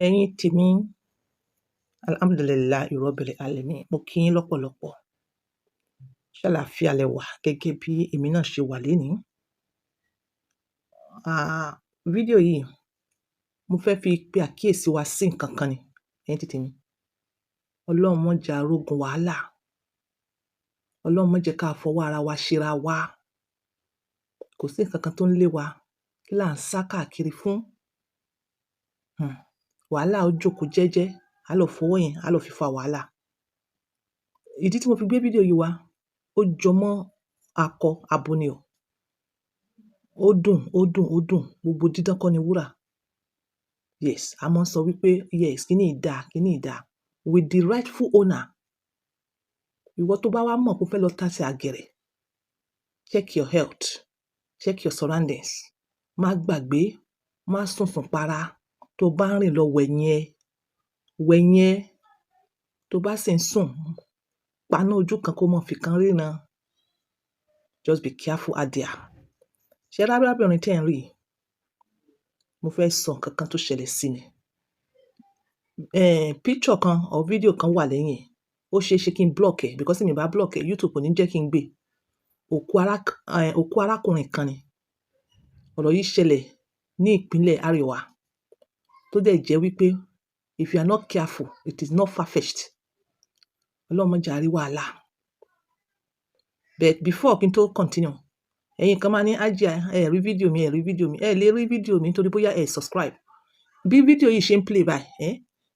Ẹ̀yin tèmi, alhamdulillahi rabbil alamin, mo kí yín lọ́pọ̀lọpọ̀. Ṣé àlàáfíà lẹ wà gẹ́gẹ́ bí èmi náà ṣe wà lénìí? Ah, fídíò yìí, mo fẹ́ fi pe àkíyèsí wa sí nǹkan kan ni, ẹ̀yin ti tèmi. Ọlọ́run má jẹ́ a rógun wàhálà. Ọlọ́run má jẹ́ ká fọwọ́ ara wa ṣera wa. Kò sí nǹkan kan tó ń lé wa. Kí là ń sá káàkiri fún? Wàhálà ó jókòó jẹ́jẹ́, a lọ fọwọ́ yẹn, a lọ fi fa wàhálà. Ìdí tí mo fi gbé fídíò yìí wá, ó jọ mọ́ akọ abo ni o. Ó dùn, ó dùn, ó dùn. Gbogbo dídán kọ́ ni wúrà. Yes, a máa ń sọ wípé yes, kíní yìí dá, kíní yìí dá. With the rightful owner. Ìwọ tó bá wá mọ̀ pé o fẹ́ lọ tasẹ̀ àgẹ̀rẹ̀, check your health, check your surroundings. Má gbàgbé, má sùn sùn para. Tó bá ń rìn lọ, wẹ̀yìn ẹ, wẹ̀yìn ẹ. Tó bá sì ń sùn, paná ojú kan kó má fi kan ríran. Just be careful out there. Ṣé rí arábìnrin tí ẹ̀ ń rí yìí? Mo fẹ́ sọ nǹkan kan tó ṣẹlẹ̀ sí ni. Picture kan or video kan wà lẹ́yìn ẹ̀. Ó ṣe é ṣe kí n block ẹ̀, because tí mi bá block ẹ̀, YouTube kò ní jẹ́ kí n gbé. Òkú arákùnrin kan ni. Ọ̀rọ̀ yìí ṣẹlẹ̀ ní ìpínlẹ̀ Arewa, tó dẹ̀ jẹ́ wípé if you are not careful, it is not far-fetched. Ọlọ́run má jẹ́ a rí wàhálà. But before kí n tó continue, ẹ̀yin kan máa ní, "Hajia, ẹ rí fídíò mi, ẹ rí fídíò mi." Ẹ lè rí fídíò mi nítorí bóyá ẹ subscribe. Bí fídíò yìí ṣe ń play báyìí,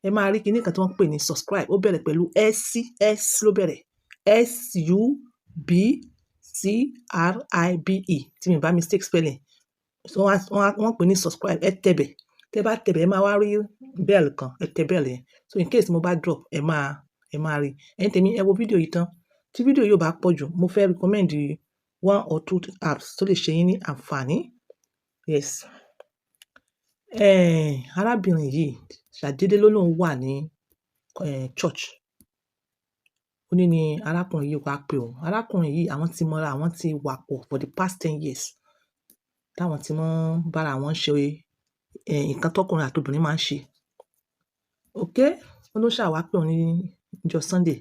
ẹ máa rí kíní kan tí wọ́n ń pè ní subscribe. Ó bẹ̀rẹ̀ pẹ̀lú S, S ló bẹ̀rẹ̀. SUBCRIBE, tí mi bá mistake spelling. So wọ́n pè ní subscribe. Ẹ tẹ bẹ̀. Tẹ bá tẹ bẹ̀, ẹ máa wá rí bell kan, ẹ tẹ bell yẹn. So in case mo bá drop, ẹ máa rí. Ẹ̀yin tèmi, ẹ wo fídíò yìí tán. Tí fídíò yìí ò bá pọ̀ jù, mo fẹ́ recommend one or two apps tó lè ṣe yín ní àǹfààní. Yes. Arábìnrin yìí ṣàdédé ló lóun wà ní church. Ó ní ní arákùnrin yìí wá pé òun. Arákùnrin yìí, àwọn tí mọ́ra, àwọn tí wà pọ̀ for the past 10 years. Táwọn tí wọ́n bá ara wọn ṣe nǹkan tọkùnrin àti obìnrin máa ń ṣe. Okay, ó ló ṣà wá pé òun ní ọjọ́ Sunday.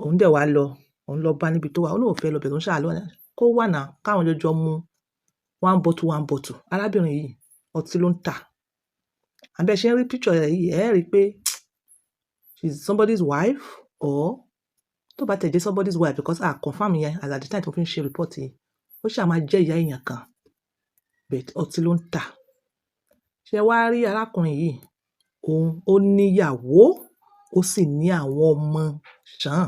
Òun dẹ̀ wá lọ, òun lọ bá níbi tó wà. Ó lóun ò fẹ́ lọ bẹ̀, òun ṣà lọ kó wà náà káwọn jọjọ mu one bottle, one bottle. Arábìnrin yìí, ọtí ló ń tà. Àbí ẹ ṣe ń rí picture rẹ̀ yìí, ẹ rí pé she's somebody's wife, or tó bá tẹ̀ jẹ́ somebody's wife, because a confirm yẹn as at the time tí mo fi ń ṣe report yìí, ó ṣà máa jẹ́ ìyá èèyàn kan. But ọtí ló ń tà. Ṣé wàá rí arákùnrin yìí? Òun ó ní ìyàwó, ó sì ní àwọn ọmọ ṣàn.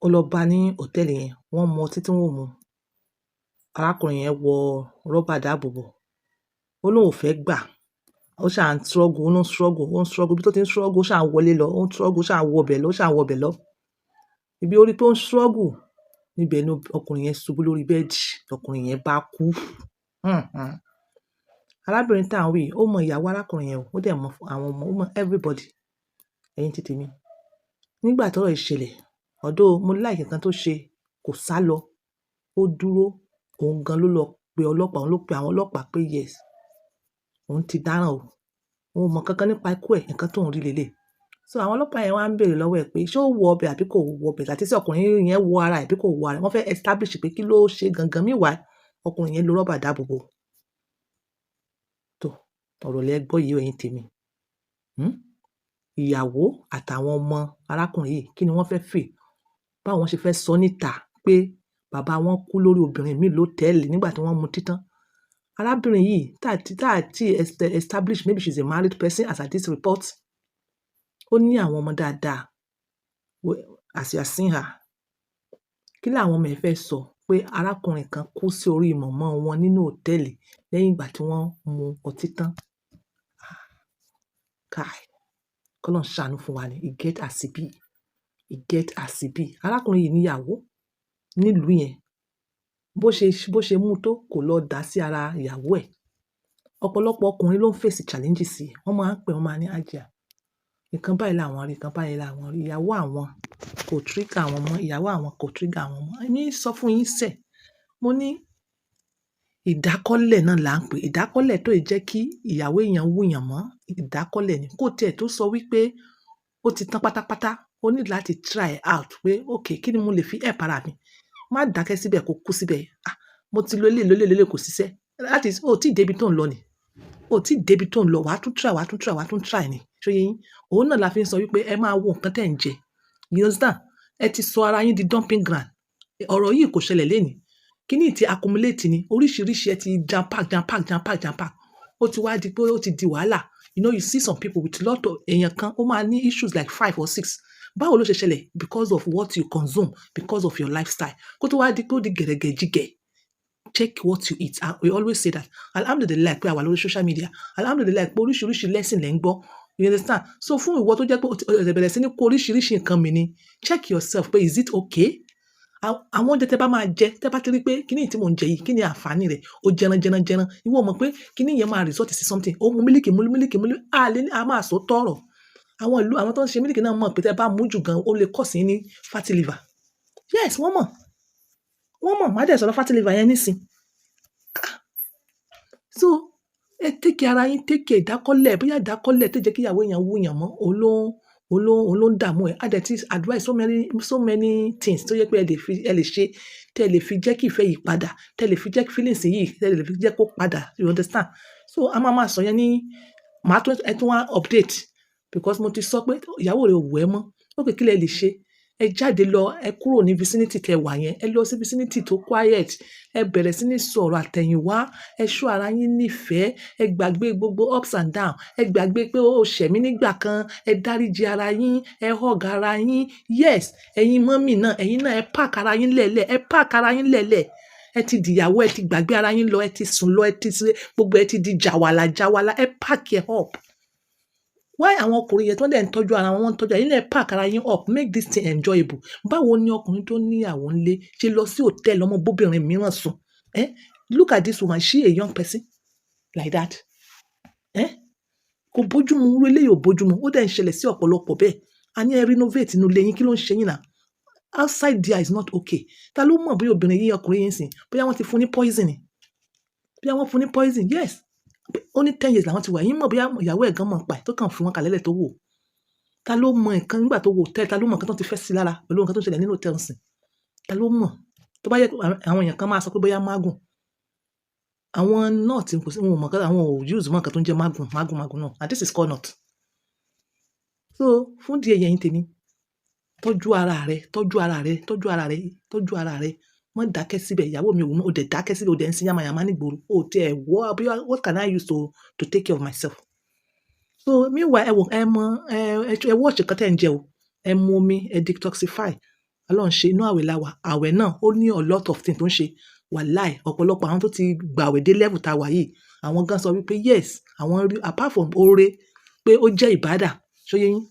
Ó lọ bá ní hòtẹ́ẹ̀lì yẹn, wọ́n mu ọtí tí wọ́n ò mu. Arákùnrin yẹn wọ rọ́bà dáàbòbò. Ó lóun ò fẹ́ gbà. Ó ṣà ń struggle, ó ń struggle, ó ń struggle. Bí tó ti ń struggle, ó ṣà ń wọlé lọ, ó ń struggle, ó ṣà ń wọ bẹ̀ lọ, ó ṣà ń wọ bẹ̀ lọ. Ibi ó rí pé ó ń struggle, níbẹ̀ ni ọkùnrin yẹn ṣubú lórí bẹ́ẹ̀dì. Ọkùnrin yẹn bá kú. Arábìnrin tí à ń wí, ó mọ ìyàwó arákùnrin yẹn o, ó dẹ̀ mọ àwọn ọmọ, ó mọ everybody. Ẹ̀yin tí tèmi. Nígbà tí ọ̀rọ̀ yìí ṣẹlẹ̀, although mo like nǹkan tó ṣe, kò sálọ. Ó dúró, òun gan ló lọ pe ọlọ́pàá, òun ló pe àwọn ọlọ́pàá pé yes, òun ti dáràn o. Òun ò mọ̀ nǹkan kan nípa ikú ẹ̀, nǹkan tó ń rí lélẹ̀. So àwọn ọlọ́pàá yẹn wá ń béèrè lọ́wọ́ ẹ̀ pé ṣé ó wọ ọbẹ̀ àbí kò wọ ọbẹ̀, àti sí ọkùnrin yẹn wọ ara ẹ̀ bí kò wọ ara ẹ̀. Wọ́n fẹ́ establish pé kí ló ṣe gangan. Meanwhile, ọkùnrin yẹn lo rọ́bà dáàbòbò. Tó, ọ̀rọ̀ lẹ gbọ́ yìí o, ẹ̀yin tèmi. Ìyàwó àtàwọn ọmọ arákùnrin yìí, kí ni wọ́n fẹ́ feel? Báwo wọ́n ṣe fẹ́ sọ níta pé bàbá wọn kú lórí obìnrin mìí lótẹ́ẹ̀lì nígbà tí wọ́n mu títán? Arábìnrin yìí, tá tí establish, maybe she's a married person as at this report. Ó ní àwọn ọmọ dáadáa as you are seeing her. Kí làwọn ọmọ ẹ fẹ́ sọ pé arákùnrin kan kú sí orí mọ̀mọ́ wọn nínú hòtẹ́ẹ̀lì lẹ́yìn ìgbà tí wọ́n mu ọtí tán? Kai, k'Ọlọ́run ṣàánú fún wa ni. E get as e be. E get as e be. Arákùnrin yìí ní ìyàwó nílùú yẹn. Bó ṣe mú tó, kò lọ dá sí ara ìyàwó ẹ̀. Ọ̀pọ̀lọpọ̀ ọkùnrin ló ń face challenges yìí. Wọ́n máa ń pè, wọ́n máa ní, "Hajia, nǹkan báyìí làwọn rí, nǹkan báyìí làwọn rí. Ìyàwó àwọn kò trigger àwọn mọ́, ìyàwó àwọn kò trigger àwọn mọ́." Èmi ń sọ fún yín sẹ̀. Mo ní Ìdákọ́lẹ̀ náà là ń pè. Ìdákọ́lẹ̀ tó ì jẹ́ kí ìyàwó èèyàn wúyàn mọ́. Ìdákọ́lẹ̀ ni. Kó tiẹ̀ tó sọ wípé ó ti tán pátápátá, ó need láti try out pé okay, kí ni mo lè fi help ara mi? Má dákẹ́ síbẹ̀ kó kú síbẹ̀. "Ah, mo ti lo eléyìí, lo eléyìí, lo eléyìí, kò ṣiṣẹ́." That is, o ò tí ì dé ibi tó ń lọ ni. O ò tí ì dé ibi tó ń lọ. Wà á tún try, wà á tún try, wà á tún try ni. Ṣó yé yín? Òun náà la fi ń sọ wípé ẹ máa wo nǹkan tí ẹ̀ ń jẹ. You understand? Ẹ ti sọ ara yín di dumping ground. Ọ̀rọ̀ yìí kò ṣẹlẹ̀ lénìí. Kíní tí accumulate ni. Oríṣiríṣi ẹ ti jam pack, jam pack, jam pack, jam pack. Ó ti wá di pé ó ti di wàhálà. You know, you see some people with lot of, èèyàn kan ó máa ní issues like five or six. Báwo ló ṣe ṣẹlẹ̀? Because of what you consume, because of your lifestyle. Kó tó wá di pé ó di gẹ̀rẹ́gẹ̀ jígẹ̀. Check what you eat. Ah, we always say that. Alhamdulillah pé a wà lórí social media. Alhamdulillah pé oríṣiríṣi lesson lẹ̀ ń gbọ́. You understand? So fún ìwọ tó jẹ́ pé o ti bẹ̀rẹ̀ sí ní kó oríṣiríṣi nǹkan mì ni, check yourself pé is it okay? Àwọn oúnjẹ tí ẹ bá máa jẹ, tí ẹ bá ti rí pé kíní tí mò ń jẹ yìí, kí ni àǹfààní rẹ̀? Ó jẹran, jẹran, jẹran. Ìwọ mọ̀ pé kíní yẹn máa result sí something. Ó mu mílìkì, mu mílìkì, mu mílìkì. A lè ní, a máa sọ tọ̀rọ̀. Àwọn ìlú, àwọn tó ń ṣe mílìkì náà mọ̀ pé tí ẹ bá mú jù gan, ó lè cause yín ní fatty liver. Yes, wọ́n mọ̀. Wọ́n mọ̀. Má dẹ̀ sọ̀rọ̀ fatty liver yẹn nísìn. Ah! So, ẹ take care ara yín, take care ìdákọ́lẹ̀. Bóyá ìdákọ́lẹ̀ tó jẹ́ kí ìyàwó èèyàn wúyàn mọ́, òun ló ń dààmú ẹ. A dẹ̀ ti advice so many, so many things tó jẹ́ pé ẹ lè fi, ẹ lè ṣe, tí ẹ lè fi jẹ́ kí ìfẹ́ yìí padà, tí ẹ lè fi jẹ́ kí feelings yìí, tí ẹ lè fi jẹ́ kó padà. You understand? So a máa máa sọ yẹn ní, màá tún, ẹ tún wá update because mo ti sọ pé ìyàwó rẹ ò wù ẹ́ mọ́. Okay, kí lẹ lè ṣe? Ẹ jáde lọ, ẹ kúrò ní vicinity tẹ wà yẹn, ẹ lọ sí vicinity tó quiet, ẹ bẹ̀rẹ̀ sí ní sọ̀rọ̀ àtẹ̀yìnwá, ẹ show ara yín nífẹ̀ẹ́, ẹ gbàgbé gbogbo ups and down, ẹ gbàgbé pé ó ṣẹ̀ mí nígbà kan, ẹ dáríji ara yín, ẹ hug ara yín. Yes, ẹ̀yin mummy náà, ẹ̀yin náà ẹ pack ara yín lẹ́lẹ̀, ẹ pack ara yín lẹ́lẹ̀. Ẹ ti dìyàwó, ẹ ti gbàgbé ara yín lọ, ẹ ti sùn lọ, ẹ ti ṣe gbogbo, ẹ ti di jàwàlà jàwàlà, ẹ pack ẹ up. Why àwọn ọkùnrin yẹn tí wọ́n dẹ̀ ń tọ́jú ara wọn, wọ́n ń tọ́jú ara yín náà, pack ara yín up, make this thing enjoyable. Báwo ni ọkùnrin tó ní ìyàwó ńlé ṣe lọ sí hotel ọmọ bóbìnrin mìíràn sùn? Eh? Look at this woman, is she a young person like that? Eh? Kò bójú mu, irú eléyìí ò bójú mu. Ó dẹ̀ ń ṣẹlẹ̀ sí ọ̀pọ̀lọpọ̀ bẹ́ẹ̀. A ní ẹ renovate inú ilé yín, kí ló ń ṣe yín náà? Outside there is not okay. Ta ló mọ̀ bóyá obìnrin yìí, ọkùnrin yìí ń sìn, bóyá wọ́n ti fún ní poison ni? Bóyá wọ́n fún ní poison, yes. Ó ní 10 years làwọn ti wà. Yín mọ̀ bóyá ìyàwó ẹ̀ gan mọ̀ pa ẹ̀ tó kàn fún wọn kalẹ̀lẹ̀ tó wò. Ta ló mọ nǹkan nígbà tó wò hotel? Ta ló mọ nǹkan tó ti fẹ́ sí lára pẹ̀lú nǹkan tó ń ṣẹlẹ̀ nínú hotel sìn? Ta ló mọ̀? Tó bá yẹ àwọn èèyàn kan máa sọ pé bóyá mágùn. Àwọn nut kò sí, wọn ò mọ̀ nǹkan, àwọn ò use mọ̀ nǹkan tó ń jẹ́ mágùn, mágùn, mágùn náà. And this is called nut. So fún ìdí èyí, ẹ̀yin tèmi, tọ́jú ara rẹ, tọ́jú ara rẹ, tọ́jú ara rẹ, tọ́jú ara rẹ. Má dákẹ́ síbẹ̀, ìyàwó mi ò mọ̀, ó dẹ̀ dákẹ́ síbẹ̀, ó dẹ̀ ń sin yàmàyàmá ní ìgboro. Ó tí ẹ wọ́, bóyá what can I use to take care of myself? So meanwhile, ẹ wò, ẹ mọ̀, ẹ watch nǹkan tí ẹ̀ ń jẹ o. Ẹ mu omi, ẹ detoxify. Ọlọ́run ṣe inú àwẹ̀ la wà. Àwẹ̀ náà ó ní a lot of things tó ń ṣe. Wàláì, ọ̀pọ̀lọpọ̀ àwọn tó ti gbàwẹ̀ dé level tá wà yìí, àwọn gan sọ wípé yes, àwọn rí apart from oore pé ó jẹ́ ìbádà, ṣó yé yín?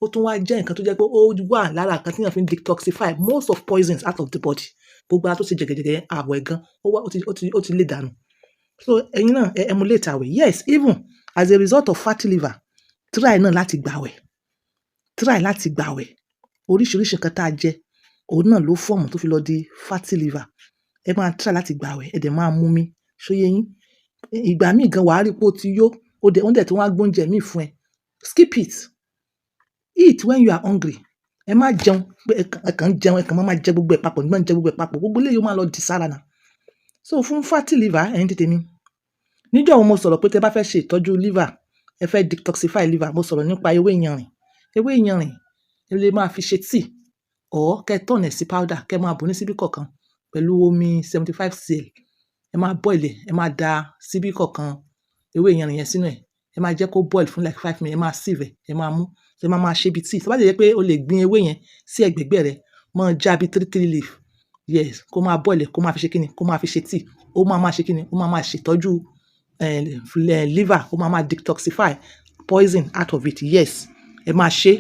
Ó tún wá jẹ́ nǹkan tó jẹ́ pé ó wà lára nǹkan tí èèyàn fi ń detoxify most of poisons out of the body. Gbogbo ara tó ṣe jẹ̀gẹ̀jẹ̀gẹ̀ yẹn, àwẹ̀ gan, ó wá, ó ti lé dànù. So ẹ̀yin náà ẹ emulate àwẹ̀. Yes, even as a result of fatty liver, try náà láti gbàwẹ̀. Try láti gbàwẹ̀. Oríṣiríṣi nǹkan tí a jẹ, òun náà ló form tó fi lọ di fatty liver. Ẹ máa try láti gbàwẹ̀, ẹ dẹ̀ máa mú omi, ṣó yé yín? Ìgbà míì gan wà á rí pé ó ti yó, ó dẹ̀, wọ́n dẹ̀ tún wá gbé oúnjẹ míì fún ẹ. Skip it. Eat when you are hungry. Ẹ má jẹun pé ẹ kàn ń jẹun, ẹ kàn máa máa jẹ gbogbo ẹ̀ papọ̀, nígbà ń jẹ gbogbo ẹ̀ papọ̀. Gbogbo eléyìí ó máa lọ di sára náà. So fún fatty liver, ẹ̀yin tètè mi. Níjọ́ wo mo sọ̀rọ̀ pé tí ẹ bá fẹ́ ṣe ìtọ́jú liver, ẹ fẹ́ detoxify liver, mo sọ̀rọ̀ nípa ewé ìyanrìn. Ewé ìyanrìn, ẹ lè máa fi ṣe tea or kí ẹ turn ẹ̀ sí powder, kí ẹ máa bù ní síbí kọ̀ọ̀kan pẹ̀lú omi 75 cl. Ẹ máa boil ẹ̀, ẹ máa da síbí kọ̀ọ̀kan ewé ìyanrìn yẹn sínú ẹ̀. Ẹ máa jẹ́ kó boil fún like 5 minutes, ẹ máa sieve ẹ̀, ẹ máa mú. So ẹ máa máa ṣe bí tea. Tó bá jẹ́ pé o lè gbin ewé yẹn sí ẹ̀gbẹ̀gbẹ́ rẹ, máa já bí three three leaf. Yes, kó máa boil ẹ̀, kó máa fi ṣe kíni, kó máa fi ṣe tea. Ó máa máa ṣe kíni, ó máa máa ṣètọ́jú, liver, ó máa máa detoxify poison out of it. Yes, ẹ máa ṣe.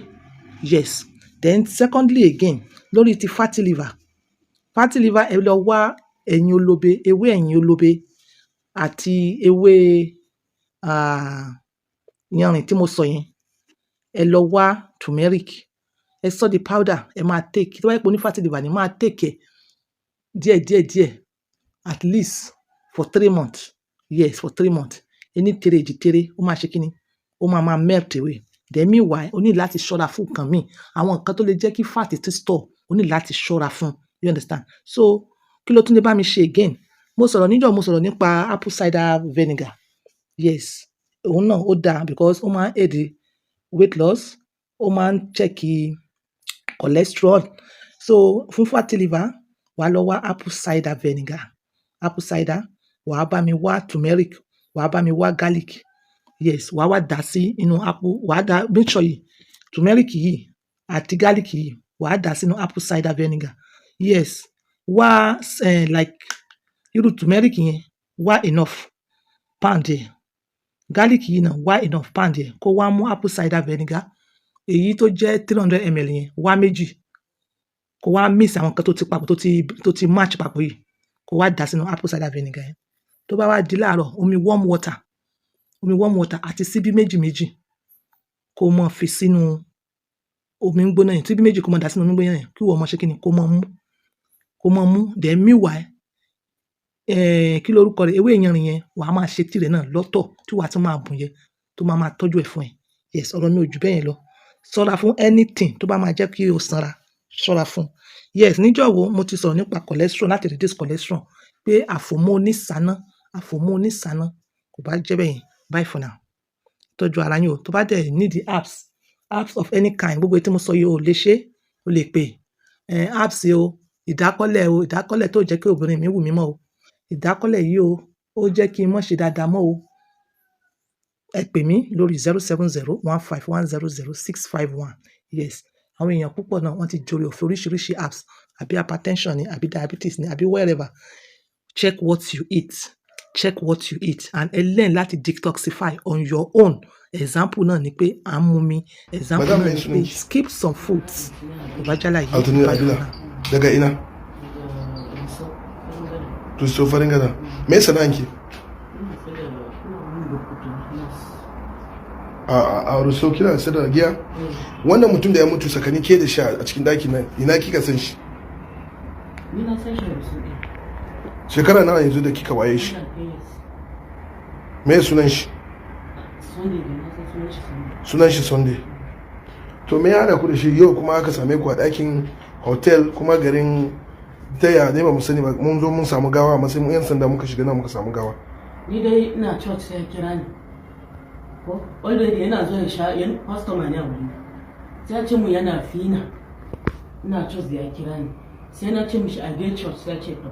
Yes. Then secondly again, lórí ti fatty liver. Fatty liver, ẹ lọ wá ẹ̀yìn olóbe, ewé ẹ̀yìn olóbe àti ewé, yanrìn tí mo sọ yẹn. Ẹ lọ wá turmeric, ẹ sọ di powder, ẹ máa take. Tó bá jẹ́ pé o ní fatty liver ni, máa take ẹ díẹ̀ díẹ̀ díẹ̀ at least for for 3 months. Yes, for 3 months. Ení tere èjì tere, ó máa ṣe kí ni? Ó máa máa melt away. Then meanwhile, o ní láti ṣọ́ra fún nǹkan míì, àwọn nǹkan tó lè jẹ́ kí fat ti store, o ní láti ṣọ́ra fún. You understand? So kí ló tún lè bá mi ṣe again? Mo sọ̀rọ̀ níjọ́, mo sọ̀rọ̀ nípa apple cider vinegar. Yes, òun náà ó dáa because ó máa ń aid weight loss, ó máa ń check cholesterol. So fún fatty liver, wàá lọ wá apple cider vinegar, apple cider, wàá bá mi wá turmeric, wàá bá mi wá garlic. Yes, wàá wá dà sí inú apple, wàá dà mixture yìí, turmeric yìí àti garlic yìí, wàá dà sínú apple cider vinegar. Yes, wá like irú turmeric yẹn, wá enough pound ẹ̀, garlic yìí náà, wá enough pound ẹ̀, kó wá mú apple cider vinegar èyí tó jẹ́ 300 ml yẹn, wá méjì, kó wá mix àwọn nǹkan tó ti papọ̀, tó ti match papọ̀ yìí, kó wá dà sínú apple cider vinegar yẹn. Tó bá wá di láàárọ̀, omi warm water, omi warm water àti síbí méjì méjì, kó máa fi sínú omi gbóná yẹn, síbí méjì kó máa dà sínú omi gbóná yẹn, kí ìwọ máa ṣe kíni? Kó máa mú, kó máa mú. Then meanwhile, kí lorúkọ rẹ̀, ewé ìyanrìn yẹn, wàá máa ṣe tirẹ̀ náà lọ́tọ̀ tí wàá tún máa bùn yẹn tó máa máa tọ́jú ẹ̀ fún ẹ. Yes, ọ̀rọ̀ mi ò jù bẹ́ẹ̀ yẹn lọ. Ṣọ́ra fún anything tó bá máa jẹ́ kí o sanra, ṣọ́ra fún. Yes, níjọ́ wo mo ti sọ̀rọ̀ nípa cholesterol, láti reduce cholesterol, pé àfòmọ́ onísáná, àfòmọ́ onísáná kò bá jẹ́ bẹ́ẹ̀ yẹn. Bye for now. Tọ́jú ara yín o. Tó bá dẹ̀ need the herbs, herbs of any kind, gbogbo èyí tí mo sọ yìí o lè ṣe, o lè pè herbs o, ìdákọ́lẹ̀ o, ìdákọ́lẹ̀ tó jẹ́ kí obìnrin mi wù mí mọ́ o, ìdákọ́lẹ̀ yìí o, ó jẹ́ kí n má ṣe dáadáa mọ́ o. Ẹ pè mí lórí 07015100651. Yes, àwọn èèyàn púpọ̀ náà wọ́n ti jore ọ̀fẹ́ oríṣiríṣi herbs, àbí hypertension ni, àbí diabetes ni, àbí wherever. Check what you eat, check what you eat, and ẹ learn láti detoxify on your own. Example náà ni pé à ń mu mi. Example Madam, náà mai ni pé sunanki? skip some foods. Kò bá jálá yìí. Altine Bye for Abila. now. Daga ina? To farin gada. Me sana'anki? A Rusau kina sayar da giya? Wannan mutum da ya mutu tsakanin ke da shi a cikin ɗakin nan, ina kika san shi? Ni na san shi a Rusau ɗin. Shekara nawa yanzu da kika waye shi? Ina 10 years. Me sunan shi? Sunday ne, na san sunan shi Sunday. Sunan shi Sunday. To me ya haɗa ku da shi yau kuma aka same ku a ɗakin hotel, kuma garin taya ne ba mu sani ba, mun zo mun samu gawa a matsayin mu 'yan sanda, muka shiga nan muka samu gawa. Ni dai ina church sai ya kira ni. Ko already yana zo ya sha yan customer ne a wuri. Sai ya ce mu yana fina. Ina church da ya kira ni. Sai na ce mishi I dey church, sai ya ce to,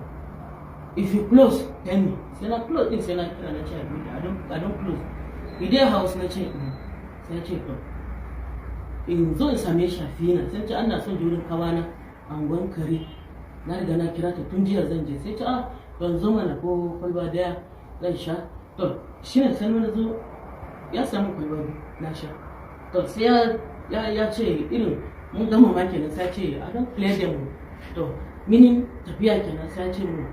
if you close, tell me. Sai na close din, sai na kira, na ce I don close. You dey house? Na ce mm. Sai ya ce to, in zo in same shi a fina. Sai ce ana son je wurin kawana angon kare. Na riga na kira ta tun jiya zan je. Sai ce ah, ban zo mana ko kwalba daya zan sha. To shine sai na zo, ya samu kwalba biyu na sha. To sai ya ce irin mun gama ma kenan, sai ya ce I don clear them. To meaning tafiya kenan, sai ya ce mu